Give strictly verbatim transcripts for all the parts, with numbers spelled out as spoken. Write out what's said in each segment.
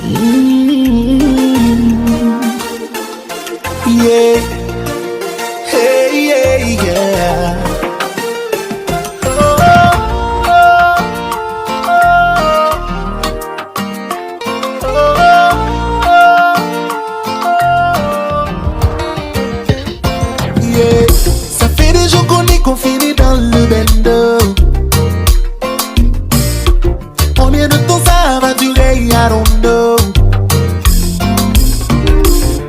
Mm, yeah. Hey, yeah, yeah. Oh, oh, oh, oh, oh, oh. Yeah. Ça fait des jours qu'on est confinés dans le bendo. Combien de temps ça va durer? I don't know.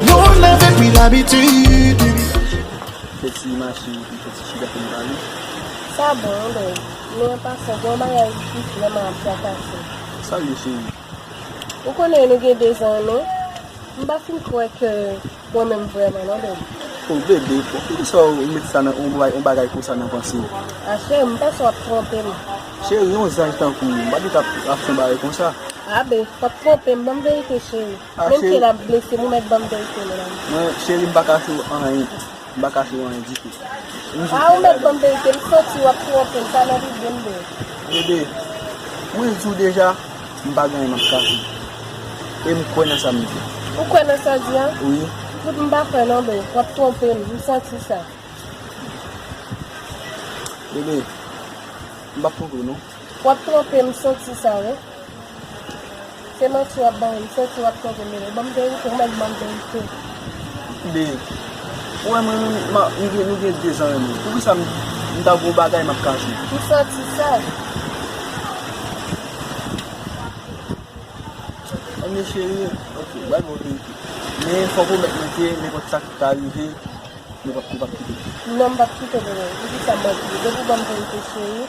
Nous, on n'avait plus l'habitude. Fè ti mache, fè ti chita pou n pale. Sa bon, bèl. Men an pasan, gen yon bagay ki vrèman ap trakase m. Sa l ye, cheri? Ou konnen nou gen de zan, non? M pa fin kwè ke mwen menm vrèman, non, bèl. O, bebe, poukisa w met sa nan, yon bagay, yon bagay konsa nan panse w? A, cheri, m panse w ap twonpe m. Cheri, yon zanj tankou w, m pa t dwe t ap, ap fè yon bagay konsa. A, ben, w ap twonpe m, ban m verite, cheri. A, menm cheri, ke l ap blese m, ou mèt ban m verite, medam. Mwen, cheri, m pa kache w anyen. M pa kache w anyen ditou. A, ou mèt ban m verite, m santi w ap twonpe m, sa nan lide m, bro. Bebe, mwen di w deja, m pa gen anyen m ap kache. E m kwè nan sa m di. Ou kwè nan sa w di a? Wi. Tout m pa kwè non, bro. W ap twonpe m, m santi sa. Bebe, m p ap twonpe w non. W ap twonpe m, m santi sa, wi. Se manti w ap ban mwen, m santi w ap twonpe m, bebe. Ban m verite, ou mèt ban m verite. Bebe, ou wè mwen menm, m a, nou gen, nou gen de zan renmen. Poukisa m, m ta gon bagay m ap kache? M santi sa. Ebyen cheri, ok, bay bon verite. Men fòk ou mèt mete nenpòt sa ki ta rive, nou p ap, nou p ap kite. Non, m p ap kite w, bebe. Poukisa m manti w? Depi w ban m verite, cheri,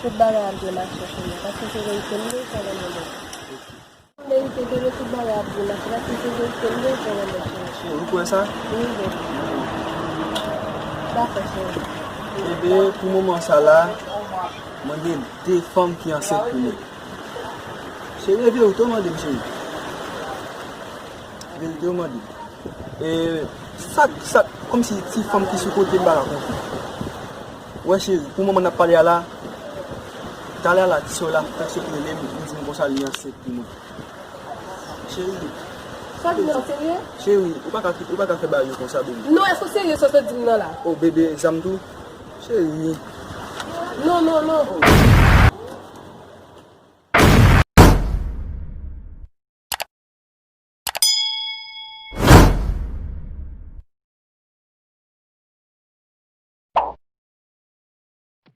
tout bagay ap byen mache pou nou. Paske se verite m bezwen nan men w. Verite, bebe, tout bagay ap byen mache. Paske se verite m bezwen nan men w, cheri. Cheri, ou kwè sa? Wi, bebe. Dakò, cheri. Bebe, pou moman sa la, mwen gen de fanm ki ansent pou mwen. Cheri, e verite w mande m, cheri. Verite w mande m. E sa, sa, kòmsi ti fanm ki sou kote m pa ka konfyans. Wè cheri, pou moman n ap pale a la, talè a la, ti sè w la fèk sot rele m, li di m konsa li ansent pou mwen. Cheri. Sa w di nan serye? Cheri, ou pa ka, ou pa ka fè bagay yo konsa, bebe. Non, èske w serye sa w sot di m nan la? O, bebe, zam tou. Cheri. Non, non, non.